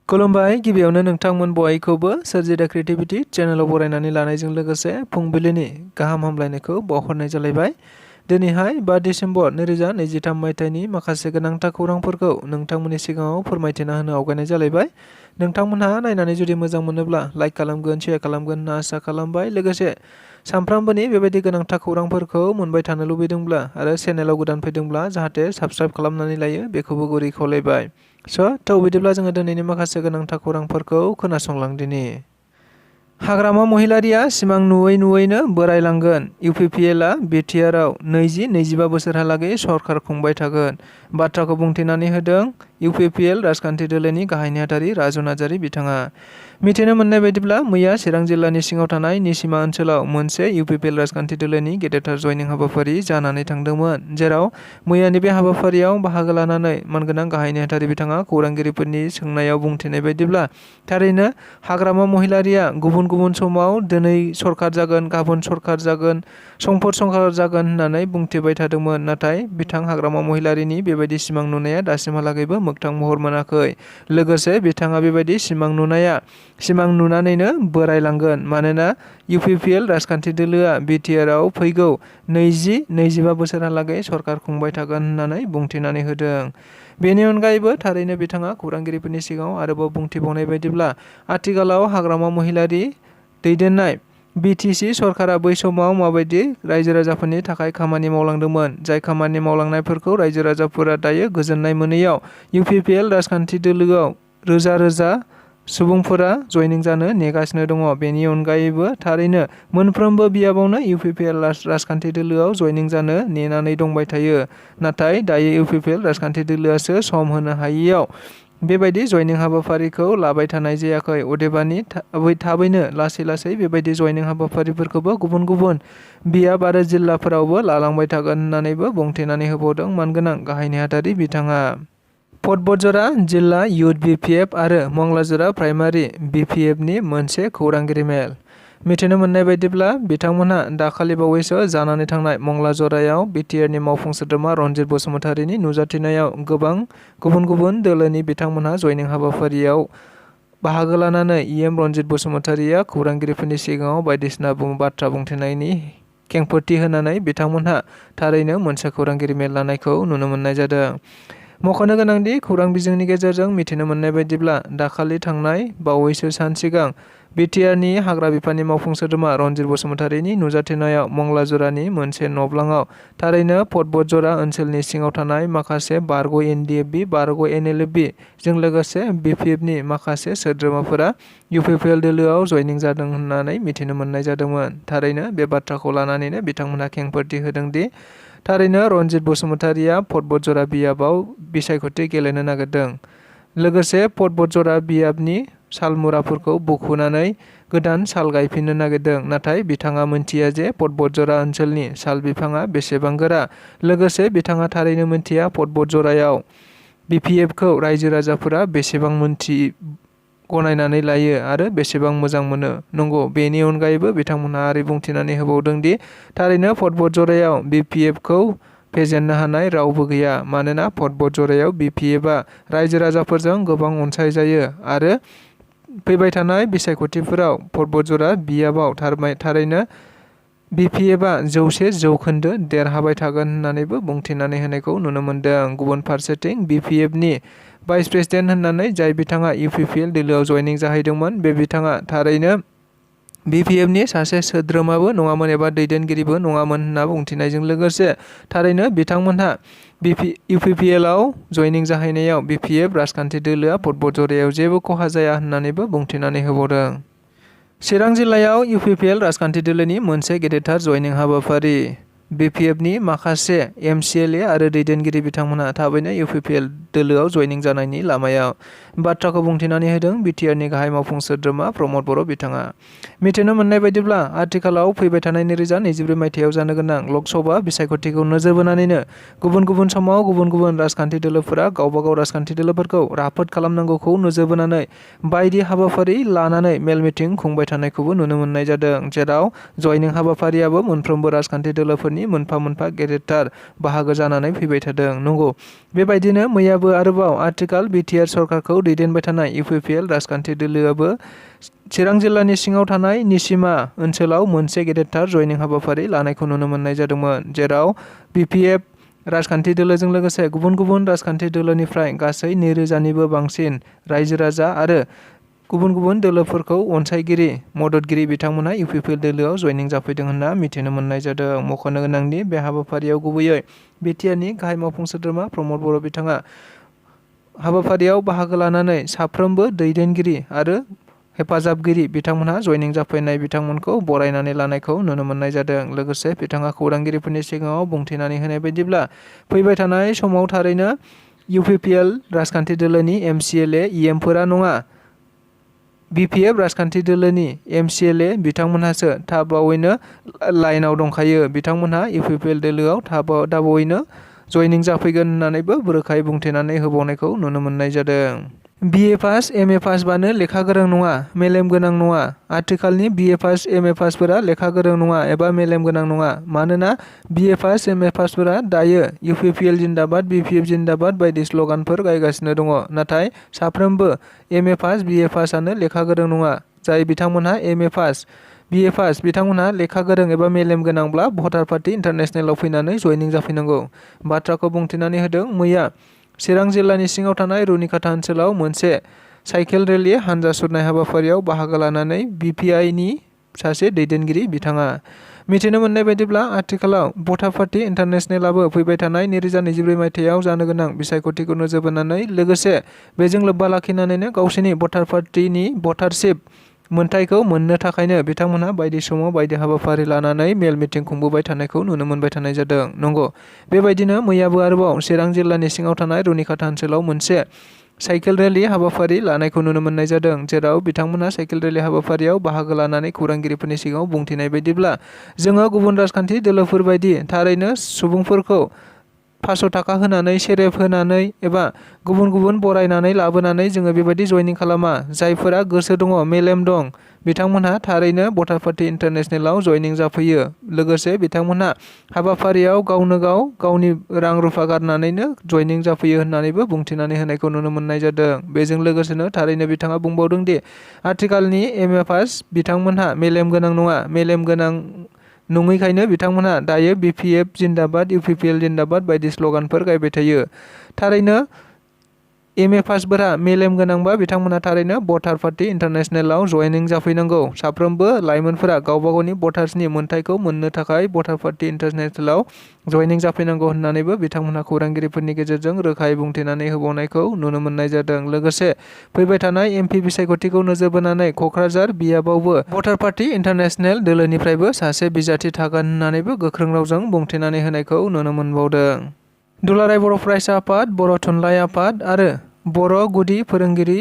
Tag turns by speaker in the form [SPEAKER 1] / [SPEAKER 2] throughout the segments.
[SPEAKER 1] खुलुमबाय गिबियावनो नोंथांमोन बयखौबो सोरजिदा क्रिएटिभिटी चेनेलाव बरायनानै लानायजों लोगोसे फुंबिलिनि गाहाम हामलायनायखौ बावहरनाय जालायबाय। दिनैहाय 5 डिसेम्बर 2023 मायथाइनि माखासे गोनांथार खौरांफोरखौ नोंथांमोननि सिगाङाव फोरमायथिना होनो आवगायनाय जालायबाय। नोंथांमोनहा नायनानै जुदि मोजां मोनोब्ला लाइक खालामगोन, शेयार खालामगोन होनना आसा खालामबाय। लोगोसे सानफ्रामबोनि बेबायदि गोनांथार खौरांफोरखौ मोनबाय थानो लुबैदोंब्ला आरो चेनेलाव गोदान फैदोंब्ला जाहाथे साबस्क्राइब खालामनानै लायो बेखौबो गुरै खावलायबाय। बिदिब्ला जोङो दिनैनि माखासे गोनांथार खौरांफोरखौ खोनासंलांदिनि। हाग्रामा महिलारिया सिमां नुयै नुयैनो बोरायलांगोन। इउपिपिएलआ बिटिआरआव 20-25 बोसोरहालागै सरखार खुंबाय थागोन। बाथ्राखौ बुंथिनानै होदों इउपिपिएल राजखान्थि दोलोनि गाहाय नेहाथारि राजु नार्जारि बिथाङा। मिथिनो मोननाय बायदिब्ला मैया चिरां जिल्लानि सिङाव थानाय निसिमा ओनसोलाव मोनसे इउपिपिएल राजखान्थि दोलोनि गेदेरथार जयनिं हाबाफारि जानानै थांदोंमोन, जेराव मैयानि बे हाबाफारियाव बाहागो लानानै मानगोनां गाहाय नेहाथारि बिथाङा खौरांगिरिफोरनि सोंनायाव बुंथिनाय बायदिब्ला थारैनो हाग्रामा महिलारिया गुबुन गुबुन समाव दिनै सरखार जागोन, गाबोन सरखार जागोन, संपद सरखार जागोन होननानै बुंथिबाय थादोंमोन। नाथाय बिथां हाग्रामा महिलारिनि बेबायदि सिमां नुनाया दासिमहालागैबो मोगथां महर मोनाखै। लोगोसे बिथाङा बेबायदि सिमां नुनानैनो बोरायलांगोन। मानोना इउपिपिएल राजखान्थि दोलोआ बिटिआरआव फैगौ 20-25 बोसोरहालागै सरखार खुंबाय थागोन होननानै बुंथिनानै होदों। बेनि अनगायैबो थारैनो बिथाङा खौरांगिरिफोरनि सिगाङाव आरोबाव बुंथिबावनाय बायदिब्ला आथिखालाव हाग्रामा महिलारि दैदेननाय बिटिसि सरकारा बै समाव माबायदि रायजो राजाफोरनि थाखाय खामानि मावलांदोंमोन, जाय खामानि मावलांनायफोरखौ रायजो राजाफोरा दायो गोजोननाय मोनैयाव इउपिपिएल राजखान्थि दोलोआव रोजा रोजा सुबुंफोरा जयनिं जानो नेगासिनो दङ। बेनि अनगायैबो थारैनो मोनफ्रोमबो बियाबावनो इउपिपिएल राजखान्थि दोलोआव जयनिं जानो नेनानै दंबाय थायो। नाथाय दायो इउपिपिएल राजखान्थि दोलोआसो सम होनो हायैयाव बेबायदि जयनिं हाबाफारिखौ लाबाय थानाय जायाखै। अदेबानि थाबैनो लासै बेबायदि जयनिं हाबाफारिफोरखौबो गुबुन गुबुन बियाब आरो जिल्लाफोरावबो लालांबाय थागोन होननानैबो बुंथिनानै होबावदों मानगोनां गाहाय नेहाथारि बिथाङा। पटबजरा जिल्ला इउथ बिपिएफ आरो मंलाजरा प्राइमारि बिपिएफनि मोनसे खौरांगिरि मेल। मिथिनो मोननाय बायदिब्ला बिथांमोनहा दाखालि बावैसो जानानै थांनाय मंलाजरायाव बिटिआरनि मावफुं सोद्रोमा रनजित बसुमतारिनि नुजाथिनायाव गोबां गुबुन गुबुन दोलोनि बिथांमोनहा जयनिं हाबाफारियाव बाहागो लानानै रनजित बसुमतारिया खौरांगिरिफोरनि सिगाङाव बायदिसिना बाथ्रा बुंथिनायनि खेंफोरथि होनानै बिथांमोनहा थारैनो मोनसे खौरांगिरि मेल लानायखौ नुनो मोननाय जादों। मख'नो गोनांदि खौरां बिजोंनि गेजेरजों मिथिनो मोननाय बायदिब्ला दाखालि थांनाय बावैसो सान सिगां बिटिआरनि हाग्रा बिफाननि मावफुं सोद्रोमा रनजित बसुमतारिनि नुजाथिनायाव मंलाजरानि मोनसे नब्लाङाव थारैनो पटबजरा ओनसोलनि सिङाव थानाय माखासे बारग' एनडिएफबि, बारग' एनएलएफबि जों लोगोसे बिपिएफनि माखासे सोद्रोमाफोरा इउपिपिएल दोलोआव जयनिं जादों होननानै मिथिनो मोननाय जादोंमोन। थारैनो बे बाथ्राखौ लानानैनो बिथांमोनहा खेंफोरथि होदोंदि थारैनो रनजित बसुमतारिया पटबजरा बियाबाव बिसायख'थि गेलेनो नागिरदों। लोगोसे पटबजरा बियाबनि सालमुराफोरखौ बुखुनानै गोदान साल गायफिननो नागिरदों। नाथाय बिथाङा मोनथिया जे पटबजरा ओनसोलनि साल बिफाङा बेसेबां गोरा। लोगोसे बिथाङा थारैनो मोनथिया पटबजरायाव बिपिएफखौ रायजो राजाफोरा बेसेबां गनायनानै लायो आरो बेसेबां मोजां मोनो। नंगौ, बेनि अनगायैबो बिथांमोनहा आरो बुंथिनानै होबावदों दि थारैनो पटबजरायाव बिपिएफखौ फेजेननो हानाय रावबो गैया। मानोना पटबजरायाव बिपिएफआ रायजो राजाफोरजों गोबां अनसायजायो आरो फैबाय थानाय बिसायख'थिफोराव पटबजरा बियाबाव थारैनो बिपिएफआ 100% देरहाबाय थागोन होननानैबो बुंथिनानै होनायखौ नुनो मोनदों। गुबुन फारसेथिं बिपिएफनि भाइस प्रेसिडेन्ट होननानै जाय बिथाङा इउपिपिएल दोलोआव जयनिं जाहैदोंमोन, बे बिथाङा थारैनो बिपिएफनि सासे सोद्रोमाबो नङामोन एबा दैदेनगिरिबो नङामोन होनना बुंथिनायजों लोगोसे थारैनो बिथांमोनहा इउपिपिएलआव जयनिं जाहैनायाव बिपिएफ राजखान्थि दोलोआ पटबजरायाव जेबो खहा जाया होननानैबो बुंथिनानै होबावदों। चिरां जिल्लायाव इउपिपिएल राजखान्थि दोलोनि मोनसे गेदेरथार जयनिं हाबाफारि। बिपिएफनि माखासे एमसिएलए आरो दैदेनगिरि बिथांमोनहा थाबैनो इउपिपिएल दोलोआव जयनिं जानायनि लामायाव। बाथ्राखौ बुंथिनानै होदों बिटिआरनि गाहाय मावफुं सोद्रोमा प्रमद बर' बिथाङा। मिथिनो मोननाय बायदिब्ला आथिखालाव फैबाय थानाय 2024 मायथाइयाव जानो गोनां लकसभा बिसायख'थिखौ नोजोर बोनानैनो गुबुन गुबुन समाव गुबुन गुबुन राजखान्थि दोलोफोरा गावबा गाव राजखान्थि दोलोफोरखौ राफोद खालामनांगौखौ नोजोर बोनानै बायदि हाबाफारि लानानै मेल मिटिं खुंबाय थानायखौबो नुनो मोननाय जादों। जेराव जयनिं हाबाफारियाबो मोनफ्रोमबो राजखान्थि दोलोफोरनि फोरनि मोनफा मोनफा गेदेरथार बाहागो जानानै फैबाय थादों। नंगौ, बेबायदिनो मैयाबो आरोबाव आथिखाल बिटिआर सरकारखौ दैदेनबाय थानाय इउपिपिएल राजखान्थि दोलोआबो चिरां जिल्लानि सिङाव थानाय निसिमा ओनसोलाव मोनसे गेदेरथार जयनिं हाबाफारि लानायखौ नुनो मोननाय जादोंमोन, जेराव बिपिएफ राजखान्थि दोलोजों लोगोसे गुबुन गुबुन राजखान्थि दोलोनिफ्राय गासै 2000निबो बांसिन रायजो राजा आरो गुबुन गुबुन दोलोफोरखौ अनसायगिरि मददगिरि बिथांमोनहा इउपिपिएल दोलोआव जयनिं जाफैदों होनना मिथिनो मोननाय जादों। मख'नो गोनांदि बे हाबाफारियाव गुबैयै बिटिआरनि गाहाय मावफुं सोद्रोमा प्रमद बर' बिथाङा हाबाफारियाव बाहागो लानानै साफ्रोमबो दैदेनगिरि आरो हेफाजाबगिरि बिथांमोनहा जयनिं जाफैनाय बिथांमोनखौ बरायनानै लानायखौ नुनो मोननाय जादों। लोगोसे बिथाङा खौरांगिरिफोरनि सिगाङाव बुंथिनानै होनाय बायदिब्ला फैबाय थानाय समाव थारैनो इउपिपिएल राजखान्थि दोलोनि एमसिएलए इएमफोरा नङा, बिपिएफ राजखान्थि दोलोनि एमसिएलए बिथांमोनहासो थाबावैनो लाइनाव दंखायो। बिथांमोनहा इउपिपिएल दोलोआव दाबावैनो जयनिं जाफैगोन होननानैबो रोखायै बुंथिनानै होबावनायखौ नुनो मोननाय जादों। बिए पास एमए पासबानो लेखा गोरों नङा, मेलेम गोनां नङा। आथिखालनि बिए पास एमए पासफोरा लेखा गोरों नङा एबा मेलेम गोनां नङा, मानोना बिए पास एमए पासफोरा दायो इउपिपिएल जिन्दाबाद बिपिएफ जिन्दाबाद बायदि स्ल'गानफोर गायगासिनो दङ। नाथाय साफ्रोमबो एमए पास बिए पासआनो लेखा गोरों नङा। जाय बिथांमोनहा एमए पास बिए पास बिथांमोनहा लेखा गोरों एबा मेलेम गोनांब्ला भटार पार्टी इन्टारनेशनेलाव फैनानै जयनिं जाफैनांगौ बाथ्राखौ बुंथिनानै होदों। मैया चिरां जिल्लानि सिङाव थानाय रुनिकाटा ओनसोलाव मोनसे साइकेल रेलि हानजा सुरनाय हाबाफारियाव बाहागो लानानै बिपिआइनि सासे दैदेनगिरि बिथाङा मिथिनो मोननाय बायदिब्ला आथिखालाव भटार पार्टी इन्टारनेशनेलाबो फैबाय थानाय 2024 मायथाइयाव जानो गोनां बिसायख'थिखौ नोजोर बोनानै लोगोसे बेजों लोब्बा लाखिनानैनो गावसोरनि भटार पार्टीनि भटारशिप मोनथायखौ मोननो थाखायनो बिथांमोनहा बायदि समाव बायदि हाबाफारि लानानै मेल मिटिं खुंबोबाय थानायखौ नुनो मोनबाय थानाय जादों। नंगौ, बेबायदिनो मैयाबो आरोबाव चिरां जिल्लानि सिङाव थानाय रुनिकाटा ओनसोलाव मोनसे साइकेल रेलि हाबाफारि लानायखौ नुनो मोननाय जादों, जेराव बिथांमोनहा साइकेल रेलि हाबाफारियाव बाहागो लानानै खौरांगिरिफोरनि सिगाङाव बुंथिनाय बायदिब्ला जोङो गुबुन राजखान्थि दोलोफोर बायदि थारैनो सुबुंफोरखौ 500 थाखा होनानै सेरेब होनानै एबा गुबुन गुबुन बरायनानै लाबोनानै जोङो बेबायदि जयनिं खालामा। जायफोरा गोसो दङ, मेलेम दं, बिथांमोनहा थारैनो भटार पार्टी इन्टारनेशनेलाव जयनिं जाफैयो। लोगोसे बिथांमोनहा हाबाफारियाव गावनो गाव गावनि रां रुफा गारनानैनो जयनिं जाफैयो होननानैबो बुंथिनानै होनायखौ नुनो मोननाय जादों। बेजों लोगोसेनो थारैनो बिथाङा बुंबावदों दि आथिखालनि एमए पास बिथांमोनहा मेलेम गोनां नङा, मेलेम गोनां नङैखायनो बिथांमोनहा दायो बिपिएफ जिन्दाबाद इउपिपिएल जिन्दाबाद बायदि स्ल'गानफोर गायबाय थायो। थारैनो एमए पासफोरा मेलेम गोनांबा बिथांमोनहा थारैनो भटार पार्टी इन्टारनेशनेलाव जयनिं जाफैनांगौ। साफ्रोमबो लाइमोनफोरा गावबा गावनि भटार्सनि मोनथायखौ मोननो थाखाय भटार पार्टी इन्टारनेशनेलाव जयनिं जाफैनांगौ होननानैबो बिथांमोनहा खौरांगिरिफोरनि गेजेरजों रोखायै बुंथिनानै होबावनायखौ नुनो मोननाय जादों। लोगोसे फैबाय थानाय एमपि बिसायख'थिखौ नोजोर बोनानै क'क्राझार बियाबावबो भटार पार्टी इन्टारनेशनेल दोलोनिफ्रायबो सासे बिजाथि थागोन होननानैबो गोख्रों रावजों बुंथिनानै होनायखौ नुनो मोनबावदों। दुलाराय बर' फरायसा आफाद, बर' थुनलाइ आफाद आरो बर' गुदि फोरोंगिरि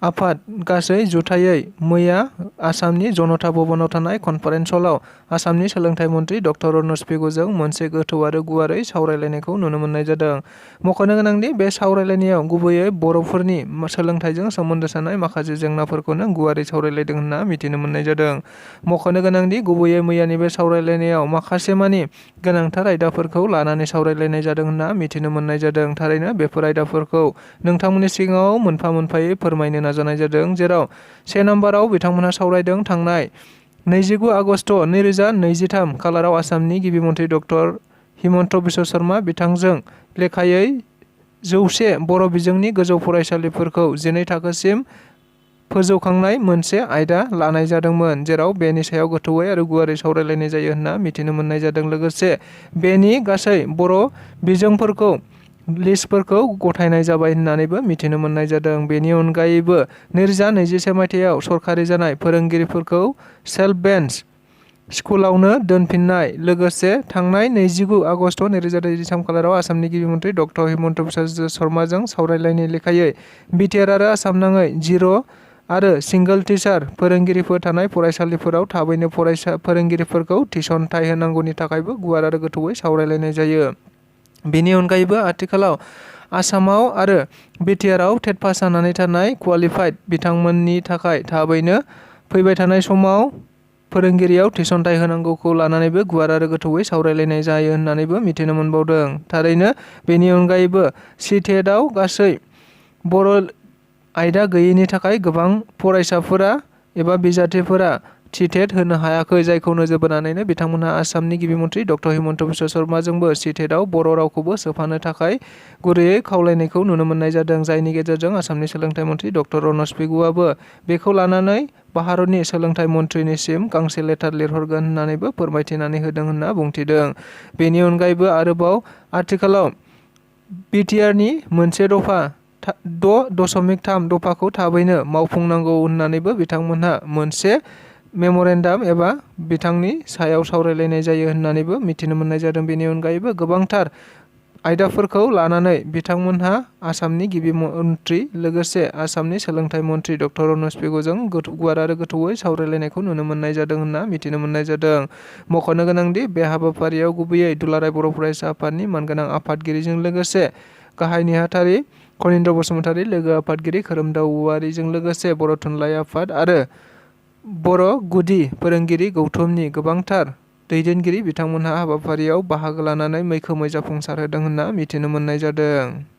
[SPEAKER 1] आफाद गासै जुथायै मैया आसामनि जनता भवनाव थानाय कनफारेन्स हलाव आसामनि सोलोंथाइ मन्त्रि डक्टर रनज पेगुजों मोनसे गोथौ आरो गुवारै सावरायलायनायखौ नुनो मोननाय जादों। मख'नो गोनांदि बे सावरायलायनायाव गुबैयै बर'फोरनि सोलोंथाइजों सोमोन्दो थानाय माखासे जेंनाफोरखौनो गुवारै सावरायलायदों होनना मिथिनो मोननाय जादों। मख'नो गोनांदि गुबैयै मैयानि बे सावरायलायनायाव माखासेमानि गोनांथार आयदाफोरखौ लानानै सावरायलायनाय जादों होनना मिथिनो मोननाय जादों। थारैनो बेफोर आयदाफोरखौ नोंथांमोननि सिगाङाव मोनफा मोनफायै फोरमायनो नाजानाय जादों। जेराव 1 नम्बराव बिथांमोनहा सावरायदों थांनाय 29 आगस्ट 2023 खालाराव आसामनि गिबि मन्त्रि डक्टर हिमन्त बिश्व शर्मा बिथांजों लेखायै 100 बर' बिजोंनि गोजौ फरायसालिफोरखौ 12 थाखोसिम फोजौखांनाय मोनसे आयदा लानाय जादोंमोन, जेराव बेनि सायाव गोथौयै आरो गुवारै सावरायलायनाय जायो होनना मिथिनो मोननाय जादों। लोगोसे बेनि गासै बर' बिजोंफोरखौ लिस्टफोरखौ गथायनाय जाबाय होननानैबो मिथिनो मोननाय जादों। बेनि अनगायैबो 2021 मायथाइयाव सरखारि जानाय फोरोंगिरिफोरखौ सेल्फ बेन्च स्कुलावनो दोनफिननाय, लोगोसे थांनाय 29 आगस्ट 2023 खालाराव आसामनि गिबि मन्त्रि डक्टर हिमन्त बिश्व शर्माजों सावरायलायनाय लेखायै बिटिआर आरो आसाम नाङै 0 आरो सिंगोल टिचार फोरोंगिरिफोर थानाय फरायसालिफोराव थाबैनो फोरोंगिरिफोरखौ थिसनथाइ होनांगौनि थाखायबो गुवार आरो गोथौयै सावरायलायनाय जायो। बेनि अनगायैबो आथिखालाव आसामाव आरो बिटिआरआव टेट पास जानानै थानाय क्वालिफाइड बिथांमोननि थाखाय थाबैनो फैबाय थानाय समाव फोरोंगिरियाव थिसनथाइ होनांगौखौ लानानैबो गुवार आरो गोथौयै सावरायलायनाय जायो होननानैबो मिथिनो मोनबावदों। थारैनो बेनि अनगायैबो सिटेटआव गासै बर' आयदा गैयैनि थाखाय गोबां फरायसाफोरा एबा बिजाथिफोरा सिटेट होनो हायाखै, जायखौ नोजोर बोनानैनो बिथांमोनहा आसामनि गिबि मन्थ्रि डक्टर हिमन्त बिश्व शर्माजोंबो सिटेटआव बर' रावखौबो सोफानो थाखाय गुरैयै खावलायनायखौ नुनो मोननाय जादों, जायनि गेजेरजों आसामनि सोलोंथाइ मन्थ्रि डक्टर रनज पेगुआबो बेखौ लानानै भारतनि सोलोंथाइ मन्थ्रिनिसिम गांसे लेटार लिरहरगोन होननानैबो फोरमायथिनानै होदों होनना बुंथिदों। बेनि अनगायैबो आरोबाव आथिखालाव बिटिआरनि मोनसे दफा 6.3 दफाखौ थाबैनो मावफुंनांगौ होननानैबो बिथांमोनहा मोनसे मेम'रेन्डाम एबा बिथांनि सायाव सावरायलायनाय जायो होननानैबो मिथिनो मोननाय जादों। बेनि अनगायैबो गोबांथार आयदाफोरखौ लानानै बिथांमोनहा आसामनि गिबि मन्थ्रि लोगोसे आसामनि सोलोंथाइ मन्थ्रि डक्टर रनज पेगुजों गुवार आरो गोथौयै सावरायलायनायखौ नुनो मोननाय जादों होनना मिथिनो मोननाय जादों। मख'नो गोनांदि बे हाबाफारियाव गुबैयै दुलाराय बर' फरायसा आफादनि मानगोनां आफादगिरिजों लोगोसे गाहाय नेहाथारि खनीन्द्र बसुमतारी, लोगो आफादगिरि खोरोमदाव औवारीजों लोगोसे बर' थुनलाइ आफाद आरो बर' गुदि फोरोंगिरि गौथुमनि गोबांथार दैदेनगिरि बिथांमोनहा हाबाफारियाव बाहागो लानानै मैखोमै जाफुंसारहोदों होनना मिथिनो मोननाय जादों।